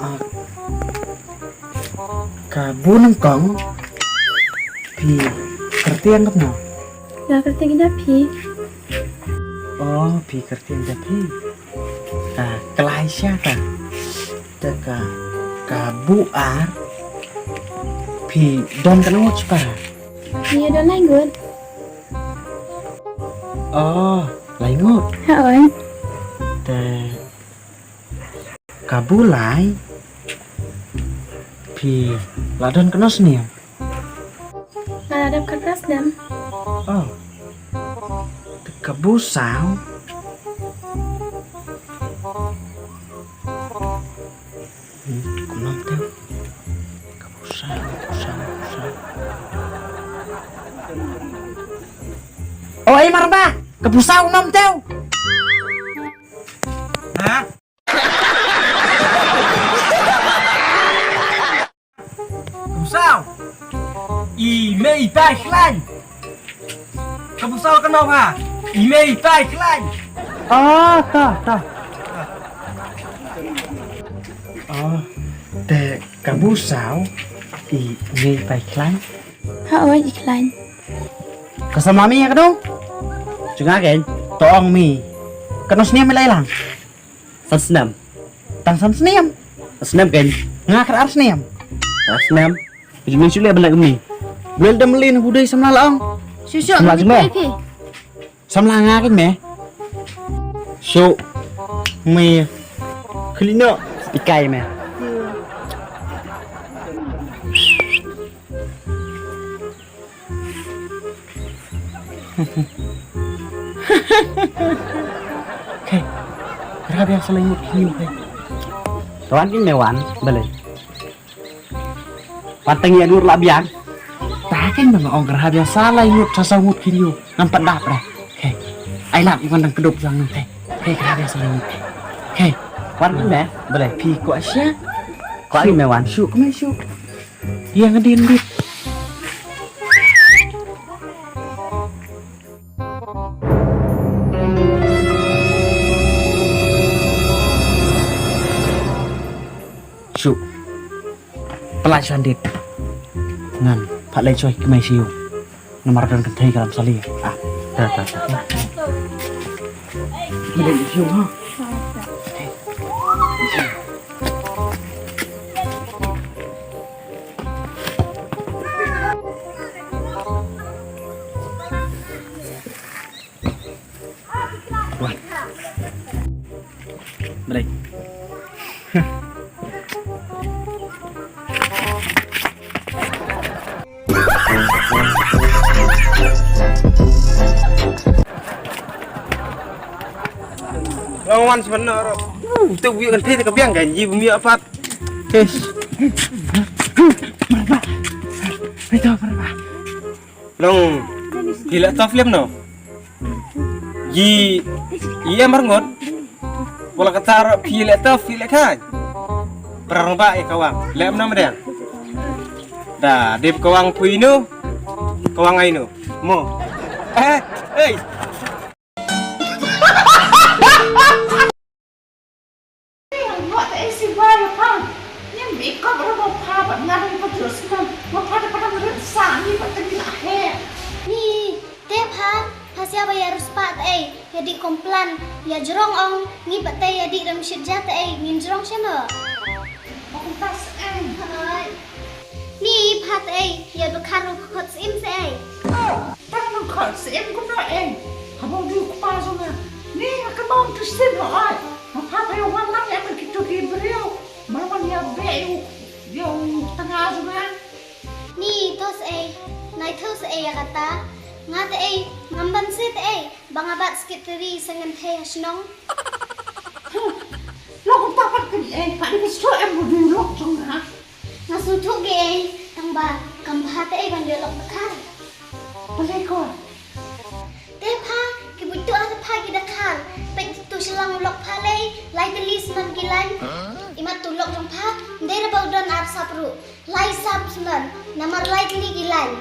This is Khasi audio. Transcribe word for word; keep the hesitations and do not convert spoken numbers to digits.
Ah, ka bu nyngkong, phi kyrteng katno? Nga kyrteng Ida, phi? Oh, phi kyrteng Ida phi. Ka klai sha ka. Te ka, ka bu ar, phi don katno ngut shipara? Nga don lai ngut. Oh, lai ngut. Hooid. Te ka bu lai, phi la don katno snem? Nga la dep khatphra snem. Oh. Te ka bu saw. Hmm, kumno te? Ka bu saw, bu saw, bu saw. Oh, ai marba, ka bu saw kumno te? Ha? Ka bu saw. I mei tai khlaiñ. Ka bu saw ka nong ha. I mei tai khlaiñ. Ah, ta, ta. Ah, te ka bu saw i mei tai khlaiñ. Hooid, i khlaiñ. Ka samla mi ka dong. Jnga kein. To ong mi. Katno snem mi lai lang? San snem. Tang san snem. San snem kein. Nga khat ar snem. Ar snem. Jingmeng shu leh ban leh kumne. Wel da mlien hudei samla la ong. Shu shu. Samla jingmeng. Samla nga kein me. Shu. Me. Khlieh noh. Ikai me. Khei, ka rah biang sa lai ngut khynñiuh khei. Ka wan kein me wan, balei? Wan tang ïa dur la biang. Ta kein ba nga ong ka rah biang sa lai ngut sa saw ngut khynñiuh. Ngam pat dap re. Khei. Ai lap wan dang kdup jong nang khei. Khei ka rah biang sa lai ngut khei. Khei. Wan kein me, balei? Phi kwah sha? Kwah kein me wan. Shu kmie shu. Ïa nga dien bit. Shu. Pynlait shuwa dit. Ngan pat leit shuwa kmie sha ïew. Namar don kynthei ka lam sali. Ah, ta ta ta. Pynlait sha ïew ha. Wan. Balik. Long wan sebenarnya. Uh, tu bukan tadi kebiang kan, ji bumi apa? Yes. Marba. Itu marba. Long, phi leh tough lem no? Yi, yi em arngut. Pula kata phi leh tough, phi leh khañ. Perang ba ïa kawang. Leh em no mdeng. Da, dep kawang pui no. Kawang ai no. Mo. Eh, eh. Ngi ïa pha. Ngim bikop ruh ma pha bad nga ruh pat ïoh snem. Ma pha da pat dang rit sa ngi pat te ngi la heh. Ni te pha, pha sia ba ïa riewspah te ei, ïa dih komplan, ïa jrong ong, ngi pat te ïa dih rem shit ja te ei, ngin jrong shano. Ba kumta seh. Hai. Ni pha te ei, ïa dkhar ruh khot syiem te ei. Tang nang khot syiem kumno ei. Haba u dei u kpa jong nga. Ni nga kynmaw tu sien hooid. Ma pha pha ïa wan lang ïa kito ki briew. Ba wan ïa beh ïa u, ïa u tnga jong nga. Ni to se ei. Nai to se ei ïa kata. Nga te ei, ngam ban se te ei. Ba nga bat secretary sa ngan thei ha shnong. Lo kumta pat kane ei, pat dei ka shuh em u dei u lok jong nga. Nga sngewthuh ge ei, tang ba kam bha te ei ban ïoh lok dkhar. Balei ko? Te pha, ki buit tu ha te pha ki dkhar. Peit tu shlang u lok pha lei, lai tylli snem ki lain. Imat tu lok jong pha, ndei re ba u don ar sap ruh. Lai sap snem, namar lai tylli ki lain.